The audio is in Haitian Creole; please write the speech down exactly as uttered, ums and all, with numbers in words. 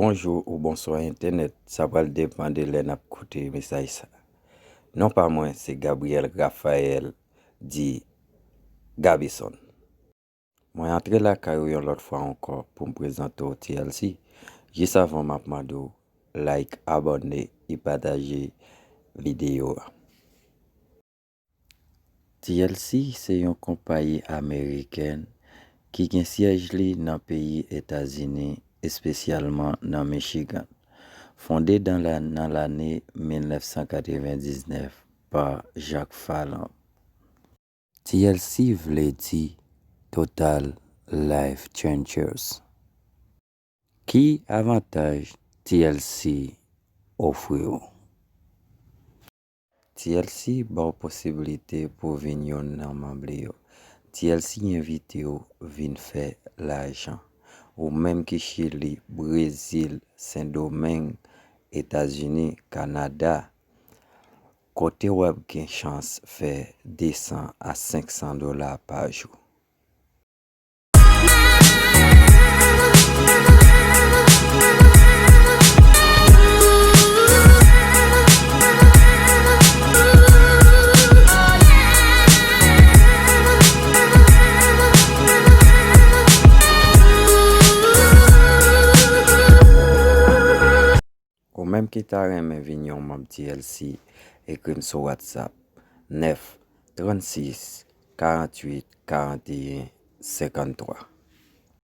Bonjou ou bonswa entènèt, sa pral depann de lè n ap koute mesaj sa. Non pa mwen se Gabriel Raphaël di Gabison. Mwen antre lakay ou yon lòt fwa ankò pou m prezante w T L C. Jis avan m ap mande w like, abòne e pataje videyo a. T L C se yon konpayi amerikèn ki gen syèj li nan peyi Etazini, espesyalman nan Michigan. Fonde dan la, nan lane mil nèf san katrevendiznèf pa Jack Fallamp. T L C vle di Total Life Changers. Ki avantaj T L C ofri w? T L C ba w posiblite pou w vin youn nan manm li yo. T L C envite w vin fè lajan. Ou menm ki Chili, Brezil, Sendomeng, Etazini, Kanada, kote w ap gen chans fè de san a senk san dola pa jou. Ou menm ki ta renmen vin yon manm T L C, ekri m sou WhatsApp nèf trannsis karanntuit karanteyen senkanntwa.